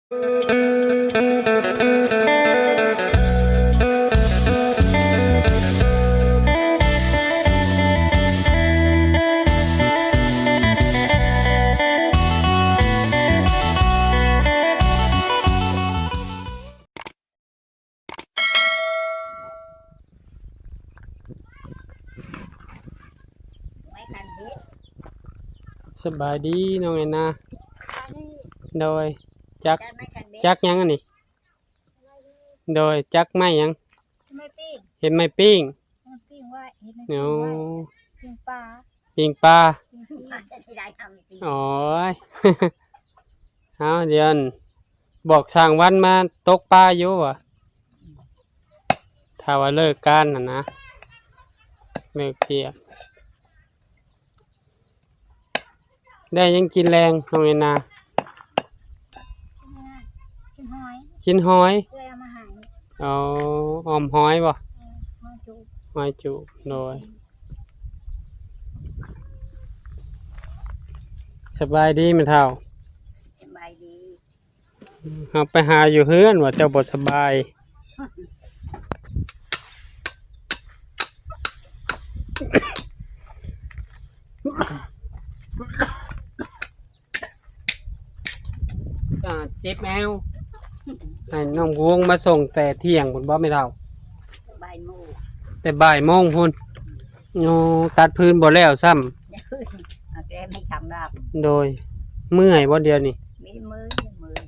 ສະບາຍດີນ້ອງແອນນາ. ໂດຍ ຈັກ ຈັກຫຍັງອັນນີ້? ໂດຍ ຈັກໄມ້ຫຍັງ? ໄມ້ປີ້ງ ເຮັດໄມ້ປີ້ງ. ເຮັດປີ້ງໄວ້ ເຮັດໄມ້ ໂອ້ ປີ້ງໄວ້ ປີ້ງປາ ປີ້ງປາ. ໂອ້ຍ ເອົາ ດຽວ ບອກຊ່າງວັນມາຕົກປາຢູ່ຫວາ ຖ້າວ່າເລີກການຫັ້ນນະ ເລີກວຽກ. ໄດ້ຫຍັງກິນແລງນ້ອງແອນນາ? ກິນຫອຍ ກິນຫອຍ ເອື້ອຍເອົາມາໃຫ້. ອໍ ອອມຫອຍບໍ່? ເອີ ຫອຍຈຸ ຫອຍຈຸ. ໂດຍ ສະບາຍດີແມ່ເຖົ້າ. ສະບາຍດີ. ເຮົາໄປຫາຢູ່ເຮືອນວ່າເຈົ້າບໍ່ສະບາຍ. ອ່າ ເຈັບແອວ ໃຫ້ນ້ອງພວງມາສົ່ງແຕ່ທ່ຽງພຸ້ນບໍ່ແມ່ເຖົ້າ? ບ່າຍໂມງ ແຕ່ບ່າຍໂມງພຸ້ນ. ໂອ້ ຕັດຟືນບໍ່ແລ້ວຊ້ຳ. ເອົາແຕ່ໄມ້ສາມດາບ. ໂດຍ ເມື່ອຍບໍ່ດຽວນີ້? ມີເມື່ອຍ ເມື່ອຍ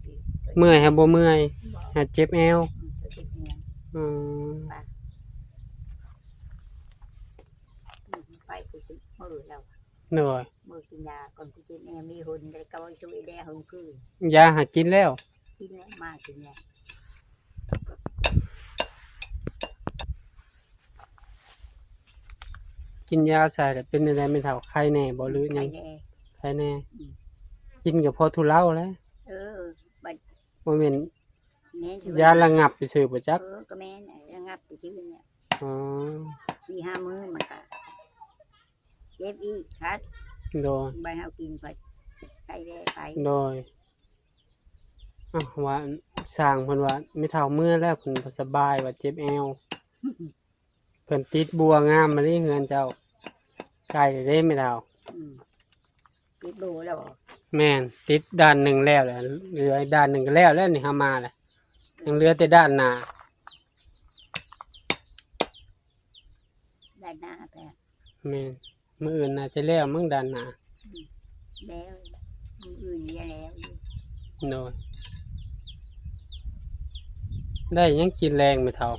ເມື່ອຍຫາບໍ່ເມື່ອຍ ບໍ່ ຫາເຈັບແອວ. ອືມ ເຈັບແອວ. ອືມ ໄປ ອືມ ໄປ ກູຊິເມື່ອຍແລ້ວ. ໂດຍ ມື້ກິນຢາກ່ອນ ກູເຈັບແອວ ມີຫົນ ແລ້ວກໍຊ່ວຍແດ່ຫົນຄືນ. ຢາຫາກິນແລ້ວ? ກິນແລ້ວ ມາກິນແລ້ວ. ກິນຢາໃສ່ແລ້ວເປັນຈັ່ງໃດແມ່ເຖົ້າ? ໄຄແນ່ບໍ່ ຫຼືຫຍັງ? ໄຄແນ່ ໄຄແນ່. ອືມ ກິນກໍພໍທຸເລົາແຫຼະ. ເອີ ບັດ ບໍ່ແມ່ນ ແມ່ນ ຢາລະງັບຊື່ໆບໍ່ຈັກ? ເອີ ກໍແມ່ນ ລະງັບຊື່ໆແຫຼະ. ອໍ ສີ່ຫ້າມື້ມັນກໍ ເຈັບອີກຄັດ. ໂດຍ ໃບເຮົາກິນໄປ ໄປແລ້ວໄປ. ໂດຍ ອ້າວ ວ່າຊ່າງເພິ່ນວ່າແມ່ເຖົ້າເມື່ອແລ້ວ ເພິ່ນບໍ່ສະບາຍ ວ່າເຈັບແອວ. ເພິ່ນຕິດບົວງາມມານີ້ເຮືອນເຈົ້າ ໃກ້ເດ້ແມ່ເຖົ້າ. ອືມ ຕິດບົວແລ້ວບໍ່? ແມ່ນ ຕິດດ້ານໜຶ່ງແລ້ວແຫຼະ ເຫຼືອດ້ານໜຶ່ງກໍແລ້ວແລ້ວນີ້ ເຮົາມາແລ້ວ ຍັງເຫຼືອແຕ່ດ້ານໜ້າ. ດ້ານໜ້າແຕ່ ແມ່ນ ມື້ອື່ນໜ້າຈະແລ້ວມັ້ງດ້ານໜ້າ. ອືມ ແລ້ວ ມື້ອື່ນນີ້ແລ້ວຢູ່. ໂດຍ ໄດ້ຫຍັງກິນແລງແມ່ເຖົ້າ?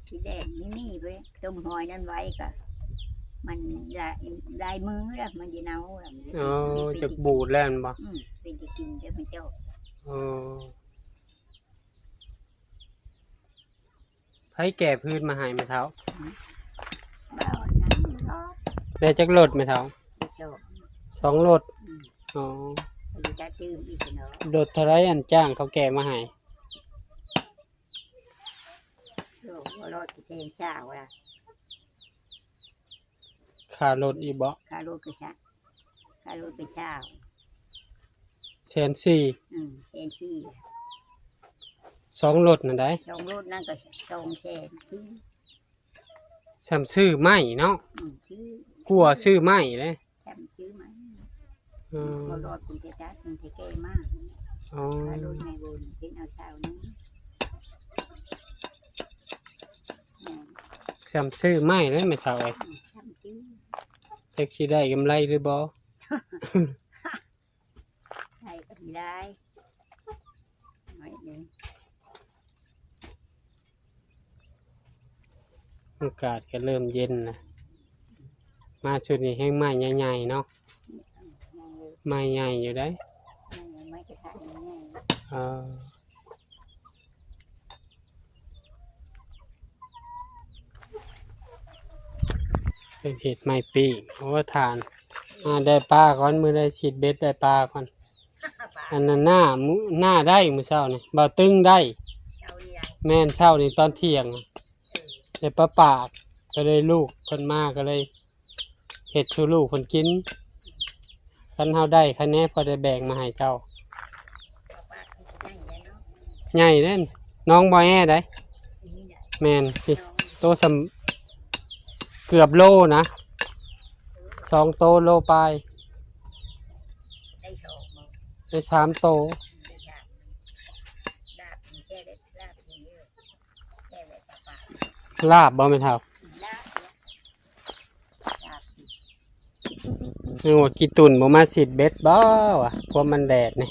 ກິນແລງນີ້ມີໄວ້ ຕົ້ມຫອຍນັ້ນໄວ້ກໍ ມັນຫຼາຍ ຫຼາຍມື້ແລ້ວ ມັນຈະເນົ່າແລ້ວ. ອໍ ມັນເປັນ ຈະບູດແລ້ວແມ່ນບໍ່? ອືມ ເປັນຈະກິນແລ້ວມັນເຈົ້າ. ອໍ ໃຜແກ່ຟືນມາໃຫ້ແມ່ເຖົ້າ? ອືມ ບໍ່ ຍັງບໍ່ ໄດ້ຈັກລົດແມ່ເຖົ້າ? ໄດ້ສອງ ສອງລົດ. ອືມ ອໍ ໄດ້ຈັດຕື່ມອີກເນາະ. ລົດເທົ່າໃດ ອັນຈ້າງເຂົາແກ່ມາໃຫ້? ໂອ້ ລົດແສນຊາວລະ. ຄ່າລົດອີກບໍ່? ຄ່າລົດກໍຊະ ຄ່າລົດກໍຊາວ. ແສນສີ່. ອືມ ແສນສີ່ ສອງລົດນັ້ນໃດ? ສອງລົດນັ້ນກໍສອງແສນສີ່. ສ່ຳຊື້ໄມ້ເນາະ. ອືມ ຊື້ ກວ່າຊື້ໄມ້ເດ້ ສ່ຳຊື້ໄມ້. ອືມ ບໍ່ລອດ ເພິ່ນຈະຈັດ ເພິ່ນຈະແກ່ມາ. ອໍ ຄ່າລົດໃນບຸນເປັນເອົາຊາວໜຶ່ງ. ອືມ ສ່ຳຊື້ໄມ້ເດ້ແມ່ເຖົ້າເອີຍ. ອືມ ສ່ຳຊື້ ຈັກຊິໄດ້ກຳໄລຫຼືບໍ່? ໄດ້ກໍຊິໄດ້ໜ້ອຍໜຶ່ງ. ອາກາດກໍເລີ່ມເຢັນນະ ມາຊຸດນີ້ແຮງໄມ້ໃຫຍ່ໆເນາະ. ອືມ ໄມ້ໃຫຍ່ຢູ່ໃດ໋ ໄມ້ ໄມ້ກະຖາງໃຫຍ່. ເອີ ເຮັດໄມ້ປີ້ງ ໂອ້ ທ່ານ ອືມ ອ່າ ໄດ້ປາກ່ອນ ມື້ໃດສີດເບັດໄດ້ປາກ່ອນ. ອັນນັ້ນໜ້າ ໜ້າໄດ້ມື້ເຊົ້ານີ້ ບ່າວຕຶງໄດ້. ເຊົ້ານີ້ໄດ້ ແມ່ນ ເຊົ້ານີ້ຕອນທ່ຽງ ເອີ ໄດ້ປາປາກ ກໍເລີຍລູກເພິ່ນມາ ກໍເລີຍເຮັດສູ່ລູກເພິ່ນກິນ. ຄັນເຮົາໄດ້ຄະແນນ ພໍໄດ້ແບ່ງມາໃຫ້ເຈົ້າ. ໃຫຍ່ເດ້ ນ້ອງບໍ່ແອໄດ໋. ແມ່ນ ໂຕສ່ຳເກືອບໂລນະ ສອງໂຕໂລປາຍ ໄດ້ສາມໂຕ. ລາບບໍ່ແມ່ເຖົ້າ? ນຶກວ່າຂີ້ຕຸ່ນບໍ່ມາຊິດເບັດບໍ່ວະ ພວກມັນແດດນີ້.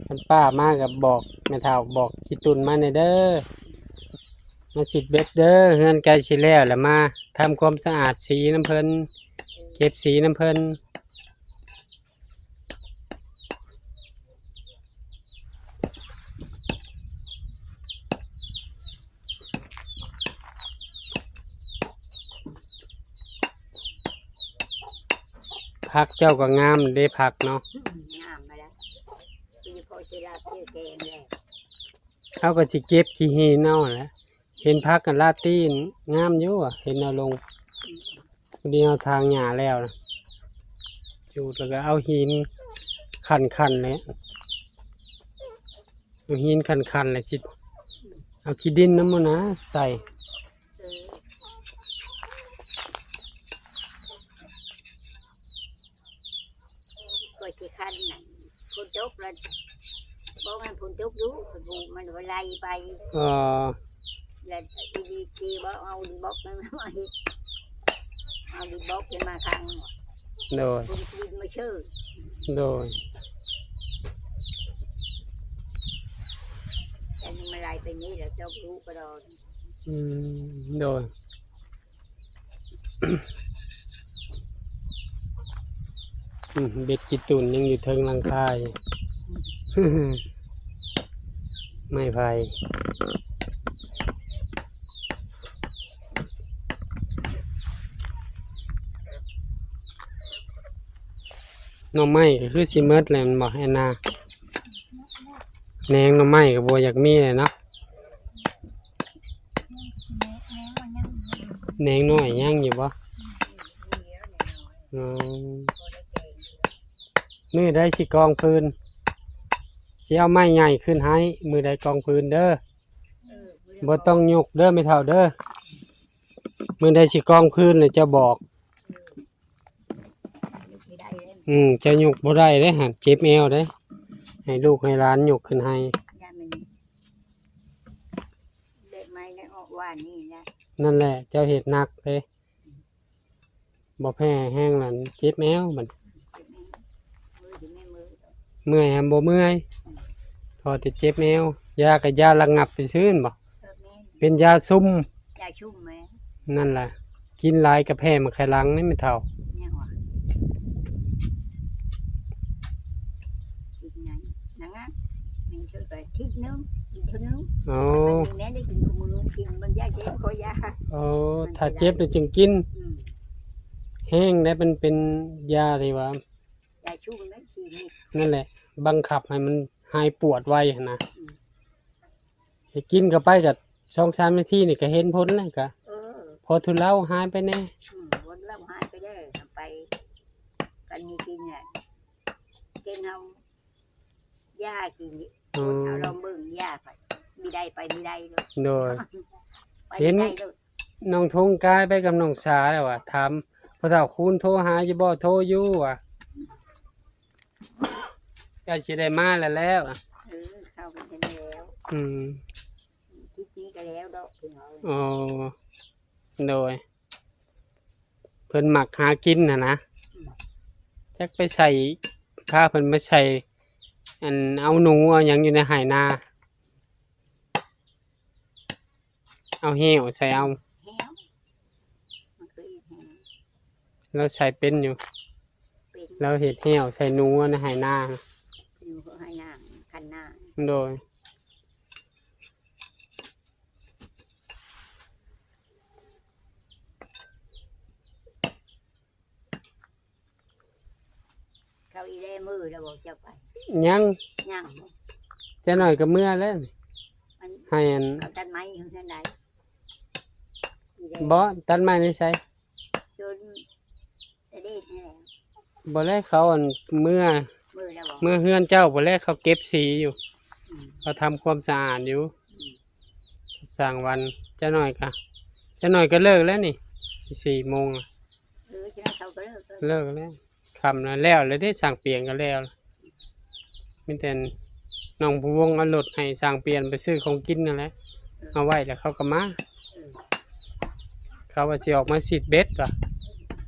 ຄັນປ້າມາກໍບອກແມ່ເຖົ້າ ບອກຂີ້ຕຸ່ນມາແດ່ເດີ ມາຊິດເບັດເດີ ເຮືອນໃກ້ຊິແລ້ວລະ ມາທຳຄວາມສະອາດສີນຳເພິ່ນ ເກັບສີນຳເພິ່ນ. ຜັກເຈົ້າກໍງາມເດ້ ຜັກເນາະ. ອືມ ງາມມາແລ້ວ ໂດຍສະເພາະຊິລາບ ຊິແກງແລ້ວ ເຮົາກໍຊິເກັບຂີ້ຫີນເອົາແຫຼະ. ເຫັນຜັກກັນລາຕີນງາມຢູ່ ເຫັນເອົາລົງ. ອືມ ພໍດີເຮົາຖາງຫຍ້າແລ້ວນະ ຈູດແລ້ວກໍເອົາຫີນຂັນໆ ແຫຼະ ເອົາຫີນຂັນໆ ແລ້ວຊິເອົາຂີ້ດິນນຳມັນນະໃສ່. ເອີ ກໍຊິຄັນນັ້ນ ຝົນຕົກແລ້ວ ບໍ່ແມ່ນຝົນຕົກດຸ ມັນໄຫຼໄປ. ເອີ ແລ້ວອີດີຊີບໍ່ເອົາດິນບລັອກນັ້ນມາເຮັດ ເອົາດິນບລັອກຂຶ້ນມາຂັງ. ໂດຍ ເອົາດິນມາເຊີ. ໂດຍ ອັນນີ້ມັນໄຫຼໄປນີ້ແລ້ວ ຕົກດຸກະດອນ. ອືມ ໂດຍ. ອືມ ເບັດຂີ້ຕຸ່ນຍັງຢູ່ເທິງຫຼັງຄາຢູ່ ໄມ້ໄຜ່. ໜໍ່ໄມ້ກໍຄືຊິໝົດແລ້ວແມ່ນບໍ່ແອນນາ? ແໜງໜໍ່ໄມ້ກໍບໍ່ຢາກມີແລ້ວເນາະ. ແໜງນ້ອຍຍັງຢູ່ບໍ່? ອໍ ມື້ໃດຊິກອງຟືນ? ຊິເອົາໄມ້ໃຫຍ່ຂຶ້ນໃຫ້ ມື້ໃດກອງຟືນເດີ. ບໍ່ຕ້ອງຍົກເດີແມ່ເຖົ້າເດີ. ມື້ໃດຊິກອງຟືນແລ້ວຈະບອກ. ອືມ ຈະຍົກບໍ່ໄດ້ເດ້ຫັ້ນ ເຈັບແອວເດ້. ໃຫ້ລູກໃຫ້ຫຼານຍົກຂຶ້ນໃຫ້. ນັ້ນແຫຼະ ເຈົ້າເຮັດໜັກເດ້. ບໍ່ແພ້ແຮງນັ້ນ ເຈັບແອວບັດ. ເມື່ອຍຫັ້ນບໍ່ເມື່ອຍ ພໍແຕ່ເຈັບແອວ. ຢາກໍຢາລະງັບຊື່ໆ ບໍ່? ເປັນຢາຊຸມ. ຢາຊຸມແມ່ນ. ນັ້ນລະ ກິນຫຼາຍກະແພ້ໝາກໄຂ່ຫຼັງນີ້ແມ່ເຖົ້າ. ຍັງວ່າ ກິນຫຍັງນະ ງະ ມີເທື່ອກໍທິດໜຶ່ງ ກິນເທື່ອໜຶ່ງ. ອໍ ອັນນີ້ແມ່ໄດ້ກິນຄູ່ມື້ ກິນມັນຢາເຈັບຄໍຢາ. ອໍ ຖ້າເຈັບນີ້ຈຶ່ງກິນ. ອືມ ແຮງໄດ໋ ມັນເປັນຢາທີ່ວ່າ ຢາຊຸມນັ້ນ ຊີ້ນີ້ ນັ້ນແຫຼະ ບັງຄັບໃຫ້ມັນຫາຍປວດໄວຫັ້ນນະ. ອືມ ໃຫ້ກິນເຂົ້າໄປກໍສອງສາມນາທີນີ້ກໍເຫັນຜົນແລ້ວ ກໍ ເອີ ພໍທຸເລົາຫາຍໄປແດ່. ອືມ ບໍ່ເລົາຫາຍໄປແດ່ ໄປກັນນີ້ກິນແຫຼະ ເປັນເຮົາຢາກິນນີ້. ອໍ ເຮົາລອງເບິ່ງຢາໄປ ມີໄດ້ໄປມີໄດ້ໂລດ. ໂດຍ ໄປ ເຫັນ ມີໄດ້ໂລດ. ນ້ອງທົງກາຍໄປກັບນ້ອງສາແລ້ວວ່າ ຖາມພໍ່ເຖົ້າຄູນໂທຫາຢູ່ບໍ່? ໂທຢູ່ວ່າ ໃກ້ຊິໄດ້ມາແລ້ວແຫຼະ. ເອີ ເຂົ້າກັນແລ້ວ. ອືມ ທິດນີ້ກໍແລ້ວດອກເພິ່ນເວົ້າ. ອໍ ໂດຍ ເພິ່ນມັກຫາກິນຫັ້ນນະ. ອືມ ຈັກໄປໃສ່ ພາເພິ່ນມາໃສ່ ອັນ ເອົາໜູເອົາຫຍັງຢູ່ໃນໄຮ່ນາ. ເອົາແຮ້ວໃສ່ເອົາ ແຮ້ວ ມັນຄືແຮ້ວ ລາວໃສ່ເປັນຢູ່ ເປັນ ລາວເຮັດແຮ້ວໃສ່ໜູໃນໄຮ່ນາ ຢູ່ໄຮ່ນາ ຄັນນາ. ໂດຍ. ເຂົາອີແລມື້ແລ້ວບໍ່ເຈົ້າໄປ? ຍັງ ຍັງບໍ່? ຈັກໜ້ອຍກໍເມືອແລ້ວ. ອັນ ໃຫ້ອັນ ເຂົາຕັດໄມ້ຢູ່ເຮືອນໃດ? ອີແລ ບໍ່ ຕັດໄມ້ໃນໃສ? ຈົນຕະເດດນີ້ແຫຼະ. ບໍ່ແລະ ເຂົາອັນເມືອ ເມືອແລ້ວບໍ່? ເມືອເຮືອນເຈົ້າບໍ່ແລະ ເຂົາເກັບສີຢູ່. ອືມ ກໍທຳຄວາມສະອາດຢູ່ ຊ່າງວັນ. ຈັກໜ້ອຍກະ ຈັກໜ້ອຍກໍເລີກແລ້ວນີ້ ຊິສີ່ໂມງລະ. ເອີ ເຂົາກໍເລີກ ເລີກແລ້ວ ຄ່ຳແລ້ວ ແລ້ວແລ້ວເດ້ ຊ່າງປຽນກໍແລ້ວ. ມີແຕ່ນ້ອງພູວົງເອົາລົດໃຫ້ຊ່າງປຽນໄປຊື້ຂອງກິນນັ້ນແຫຼະ ເອົາໄວ້ແລ້ວເຂົາກໍມາ. ເຂົາວ່າຊິອອກມາຊິດເບັດວ່າ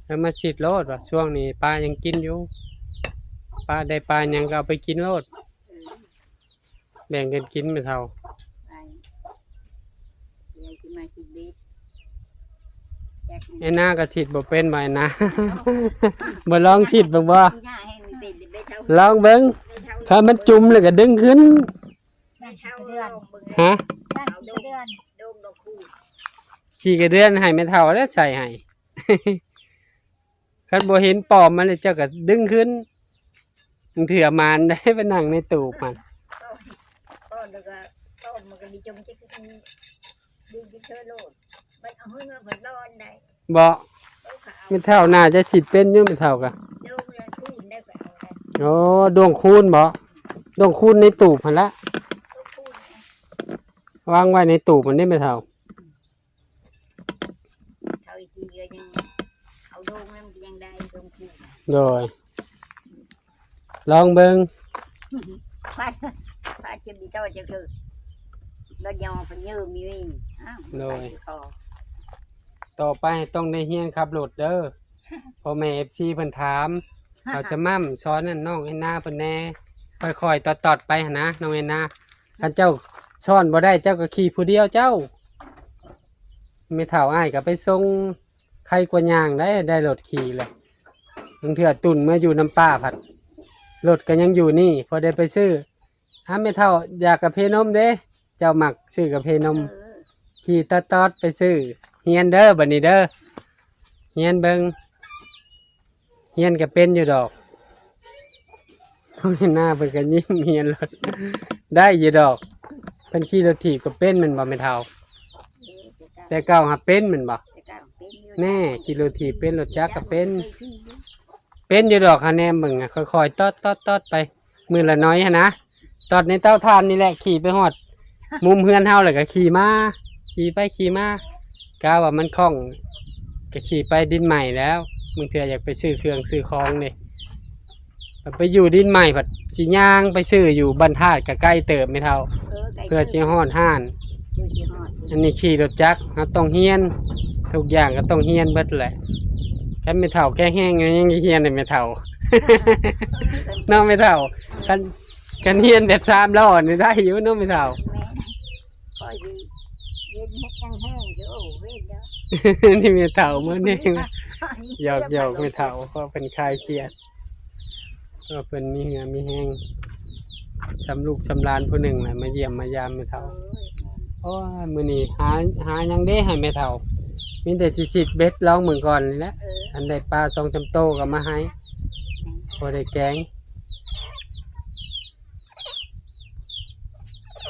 ເອົາມາຊິດໂລດວ່າ ຊ່ວງນີ້ປາຍັງກິນຢູ່ ປາໄດ້ປາຫຍັງກໍເອົາໄປກິນໂລດ. ແບ່ງກັນກິນແມ່ເຖົ້າ. ໄອ້ນາກໍຊິດບໍ່ເປັນບໍ່ ໄອ້ນາ ບໍ່ລອງຊິດເບິ່ງບໍ່? ລອງເບິ່ງ ຄັນມັນຈຸ່ມແລ້ວກໍດຶງຂຶ້ນ. ຮະ? ຂີ້ກະເດືອນໃຫ້ແມ່ເຖົ້າແລ້ວໃສ່ໃຫ້. ຄັນບໍ່ເຫັນປອມມັນແລ້ວ ເຈົ້າກໍດຶງຂຶ້ນ. ບາງເທື່ອໝານໄດ້ໄປນັ່ງໃນຕູບຫັ້ນ ປອມແລ້ວກໍ ປອມມັນກໍດີຈົງ ຈະຄື ດຶງຈະເຊີໂລດ. ມັນເອົາເຮືອມັນຮ້ອນໄດ໋ ບໍ່? ເອີ ເຂົາເອົາ ແມ່ເຖົ້າໜ້າຈະຊິດເປັນຢູ່ ແມ່ເຖົ້າກະ ດົງລະຄູນໄດ້ ຂ້ອຍເອົາໄດ້. ໂອ້ ດົງຄູນບໍ່? ດົງຄູນໃນຕູບຫັ້ນລະ ດົງຄູນ ວາງໄວ້ໃນຕູບຫັ້ນເດ້ ແມ່ເຖົ້າ. ເຂົາອີກທີກໍຍັງເອົາດົງນຳ ຍັງໄດ້ດົງຄືນ. ໂດຍ ລອງເບິ່ງ ພາ ພາຈະມີຕໍ່ຈະຄື ລົດຍໍເພິ່ນຢືມມີ. ອ້າວ ໂດຍ ໄປຂໍ ຕໍ່ໄປຕ້ອງໄດ້ຮຽນຂັບລົດເດີ ພໍ່ແມ່ເອັຟຊີເພິ່ນຖາມ ເຂົາຈະໝ້ຳສອນນັ້ນ ນ້ອງແອນນາເພິ່ນແດ່ ຄ່ອຍໆຕອດໆໄປຫັ້ນນະ ນ້ອງແອນນາ. ຄັນເຈົ້າຊ້ອນບໍ່ໄດ້ ເຈົ້າກໍຂີ່ຜູ້ດຽວເຈົ້າ. ແມ່ເຖົ້າອ້າຍກໍໄປສົ່ງ ໄຄກວ່າຍ່າງໄດ໋ ໄດ້ລົດຂີ່ແຫຼະ. ບາງເທື່ອຕຸ່ນເມືອຢູ່ນຳປ້າ ພັດລົດກໍຍັງຢູ່ນີ້ ພໍໄດ້ໄປຊື້. ອາ ແມ່ເຖົ້າຢາກກາເຟນົມເດ້ ເຈົ້າມັກຊື້ກາເຟນົມ ເອີ ຂີ່ຕອດໆໄປຊື້. ຮຽນເດີ ບັດນີ້ເດີ ຮຽນເບິ່ງ. ຮຽນກໍເປັນຢູ່ດອກ ເຫັນໜ້າເພິ່ນກໍຍິ້ມ ຮຽນລົດໄດ້ຢູ່ດອກ. ເພິ່ນຂີ່ລົດຖີບກໍເປັນແມ່ນບໍ່ແມ່ເຖົ້າ? ແຕ່ເກົ່າຫາເປັນແມ່ນບໍ່? ແນ່ ຂີ່ລົດຖີບເປັນ ລົດຈັກກໍເປັນ ເປັນຢູ່ດອກ. ຫາແນມເບິ່ງ ຄ່ອຍໆຕອດໆໄປ ມື້ລະໜ້ອຍຫັ້ນນະ ຕອດໃນເຕົາຖ່ານນີ້ແຫຼະ ຂີ່ໄປຮອດມຸມເຮືອນເຮົາ ແລ້ວກໍຂີ່ມາ ຂີ່ໄປຂີ່ມາ ກະວ່າມັນຄ່ອງ ກໍຂີ່ໄປດິນໃໝ່ແລ້ວ. ບາງເທື່ອຢາກໄປຊື້ເຄື່ອງຊື້ຂອງເດ້ ໄປຢູ່ດິນໃໝ່ ພັດຊິຍ່າງໄປຊື້ຢູ່ບ້ານທາດ ກໍໄກເຕີບແມ່ເຖົ້າ ເອີ ໄກເຕີບ ເພື່ອຊິຮອດຮ້ານ. ເພື່ອຊິຮອດ ອັນນີ້ຂີ່ລົດຈັກ ເຮົາຕ້ອງຮຽນ ທຸກຢ່າງກໍຕ້ອງຮຽນເບິດແຫຼະ. ຄັນແມ່ເຖົ້າແຂງແຮງ ຍັງຮຽນໃຫ້ແມ່ເຖົ້າ ເນາະແມ່ເຖົ້າ. ຄັນ ຄັນຮຽນແບບສາມລໍ້ນີ້ໄດ້ຢູ່ເນາະແມ່ເຖົ້າ. ແມ່ນ ຂ້ອຍນີ້ເຫັນເຮັດຫຍັງແຮງຢູ່ ໂອ້ ເຫັນເດີ ນີ້ແມ່ເຖົ້າມື້ນີ້ ຢອກໆແມ່ເຖົ້າ ເພາະເພິ່ນຄາຍຄຽດ ເພາະເພິ່ນມີເຫື່ອມີແຮງ ສ່ຳລູກສ່ຳຫຼານຜູ້ໜຶ່ງແຫຼະ ມາຢ້ຽມມາຢາມແມ່ເຖົ້າ. ໂອ້ຍ ມື້ນີ້ຫາ ຫາຫຍັງເດ້ໃຫ້ແມ່ເຖົ້າ? ມີແຕ່ຊິຊິດເບັດລອງເບິ່ງກ່ອນນີ້ແຫຼະ ເອີ ຄັນໄດ້ປາສອງສາມໂຕກໍມາໃຫ້ ພໍໄດ້ແກງ.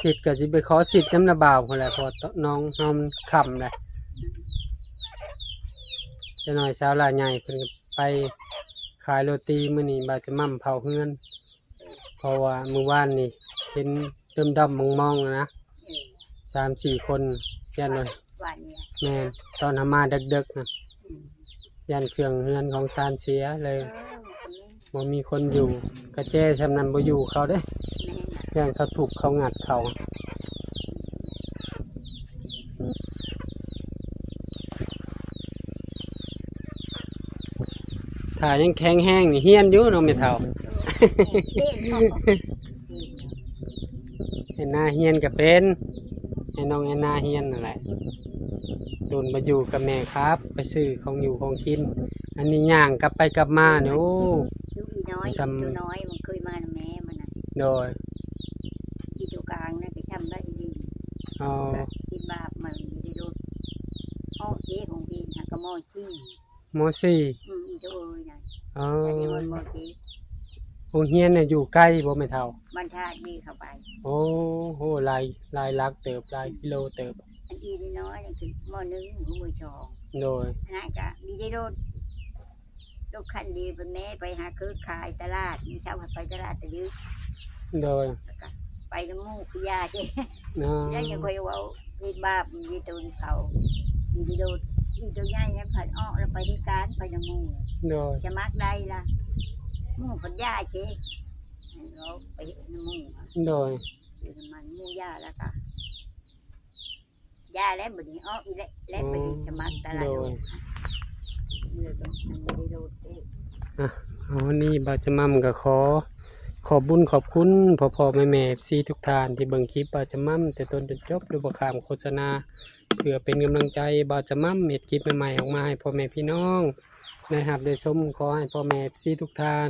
ຊິດກໍຊິໄປຂໍຊິດນຳນ້າບ່າວພຸ້ນແຫຼະ ເພາະວ່ານ້ອງເຮົາມັນຄ່ຳແຫຼະ. ຈັກໜ້ອຍສາວຫຼ້າໃຫຍ່ເພິ່ນກໍໄປຂາຍໂຣຕີ ມື້ນີ້ວ່າຈະໝ້ຳເຜົາເຮືອນ ເພາະວ່າມື້ວານນີ້ເຫັນເດີ່ມໆມອງໆນະ ສາມສີ່ຄົນ ຢ້ານວ່າ ແມ່ນ ຕອນເຮົາມາເດິກໆນະ ຢ້ານເຄື່ອງເຮືອນຂອງຊານເສຍເລີຍ ບໍ່ມີຄົນຢູ່ ກະແຈຊ່ຳນັ້ນບໍ່ຢູ່ເຂົາເດ້ ຢ້ານເຂົາທຸບເຂົາງັດເຂົາ. ຖ້າຍັງແຂງແຮງນີ້ຮຽນຢູ່ເນາະແມ່ເຖົ້າ. ແອນນາຮຽນກໍເປັນ ໃຫ້ນ້ອງແອນນາຮຽນນັ້ນແຫຼະ ຕຸນມາຢູ່ກັບແມ່ຄັບ ໄປຊື້ຂອງຢູ່ຂອງກິນ. ອັນນີ້ຍ່າງກັບໄປກັບມານີ້ ໂອ້ ລູກອີນ້ອຍ ສ່ຳ ອີໂຕນ້ອຍມັນເຄີຍມານຳແມ່ມັນນະ ໂດຍ ອີໂຕກາງນັ້ນໄປທຳໄດ້ອີ່ຫຼີ ອໍ ເຮັດບາບມັນຢູ່ໃນລົດ ເອາະເຈຂອງເພິ່ນຫາກໍມໍສີ່ ມໍສີ່ ອືມ ອີໂຕເອີຍນະ ອໍ ອັນນີ້ມັນມໍສີ່ ໂຮງຮຽນນະຢູ່ໃກ້ບໍ່ແມ່ເຖົ້າ? ບ້ານທາດນີ້ເຂົ້າໄປ ໂອ້ໂຫ ຫຼາຍ ຫຼາຍຫຼັກເຕີບ ຫຼາຍກິໂລເຕີບ ອັນອີນ້ອຍໆນັ້ນຄືມໍໜຶ່ງ ມື້ສອງ ໂດຍ ອັນນັ້ນກະມີແຕ່ລົດ ລົດຄັນດຽວ ແມ່ໄປຫາຊື້ຂາຍຕະຫຼາດ ມື້ເຊົ້າໄປຕະຫຼາດແຕ່ດຶກ ໂດຍ ແລ້ວກະ ໄປນຳໝູ່ຄືຢ່າເດ້. ອໍ ແລ້ວຍັງຄ່ອຍເວົ້າເຮັດບາບຢູ່ຕົນເຂົາ ຢູ່ໂດດ ຢູ່ໂຕໃຫຍ່ຍັງພັດອອກ ແລ້ວໄປເຮັດການໄປນຳໝູ່ ໂດຍ ຈະມັກໄດ້ລະ ໝູ່ພັດຢ່າເດ້ ໃຫ້ເຮົາໄປເຮັດນຳໝູ່ ໂດຍ ຢູ່ນຳໝູ່ຢ່າ ແລ້ວກະ ຢ່າແລ້ວ ບັດນີ້ອອກອີກແລ້ວ ແລ້ວ ອໍ ໄປສະໝັກຕະຫຼາດໂລດ ໂດຍ ເຫຼືອກໍມັນບໍ່ໄດ້ໂລດເດ້. ອ່ະ ເອົາ ວັນນີ້ບ່າວຈະໝ່ຳກໍຂໍຂອບບຸນຂອບຄຸນພໍ່ໆແມ່ໆ ເອັຟຊີ ທຸກທ່ານທີ່ເບິ່ງຄລິບບ່າວຈະໝ່ຳແຕ່ຕົ້ນຈົນຈົບ ໂດຍບໍ່ຂ້າມໂຄສະນາ ເພື່ອເປັນກຳລັງໃຈບ່າວຈະໝ່ຳເຮັດຄລິບໃໝ່ໆອອກມາໃຫ້ພໍ່ແມ່ພີ່ນ້ອງໄດ້ຮັບໄດ້ຊົມ. ຂໍໃຫ້ພໍ່ແມ່ ເອັຟຊີ ທຸກທ່ານ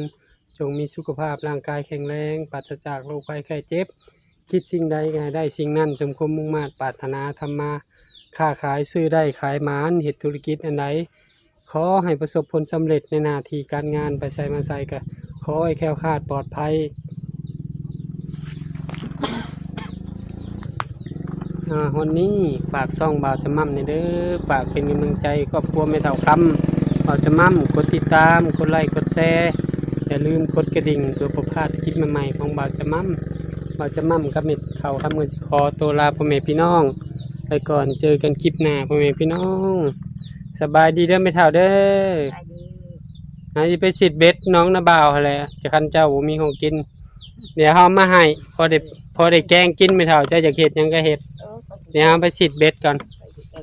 ຈົ່ງມີສຸຂະພາບຮ່າງກາຍແຂງແຮງ ປາສະຈາກໂລກໄພໄຂ້ເຈັບ ຄິດສິ່ງໃດກໍໃຫ້ໄດ້ສິ່ງນັ້ນ ສົມຄວາມມຸ່ງມາດປາດຖະໜາ ທຳມາຄ້າຂາຍ ຊື້ໄດ້ຂາຍໝານ ເຮັດທຸລະກິດອັນໃດ ຂໍໃຫ້ປະສົບຜົນສຳເລັດໃນໜ້າທີ່ການງານ ໄປໃສມາໃສກໍຂໍໃຫ້ແຄ້ວຄາດປອດໄພ. ອ່າ ຮອດນີ້ຝາກຊ່ອງບ່າວຈະໝ່ຳແດ່ເດີ ຝາກເປັນກຳລັງໃຈຄອບຄົວແມ່ເຖົ້າຄຳ ບ່າວຈະໝ່ຳ ກົດຕິດຕາມ ກົດໄລ ກົດແຊ ຢ່າລືມກົດກະດິ່ງ ເພື່ອບໍ່ພາດຄລິບໃໝ່ໆຂອງບ່າວຈະໝ່ຳ. ບ່າວຈະໝ່ຳກັບແມ່ເຖົ້າຄຳ ກໍຊິຂໍໂຕລາພໍ່ແມ່ພີ່ນ້ອງໄປກ່ອນ ເຈີກັນຄລິບໜ້າພໍ່ແມ່ພີ່ນ້ອງ. ສະບາຍດີເດີແມ່ເຖົ້າເດີ ສະບາຍດີ. ເຮົາຊິໄປຊິດເບັດໜອງນາບ່າວຫັ້ນແຫຼະ ຈະຄັນເຈົ້າບໍ່ມີຂອງກິນ ດຽວເຮົາເອົາມາໃຫ້ ພໍໄດ້ ພໍໄດ້ແກງກິນແມ່ເຖົ້າ ເຈົ້າຢາກເຮັດຫຍັງກໍເຮັດ ເອີ ດຽວເຮົາໄປຊິດເບັດກ່ອນ ເອີ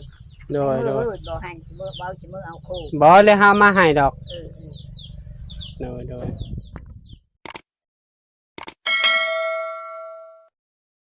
ໂດຍ ໂດຍ ເອີ ບໍ່ໃຫ້ ຊິເມືອ ເວົ້າຊິເມືອເອົາໂຄ ບໍ່ ແລ້ວເຮົາເອົາມາໃຫ້ດອກ ເອີ ເອີ ໂດຍ ໂດຍ.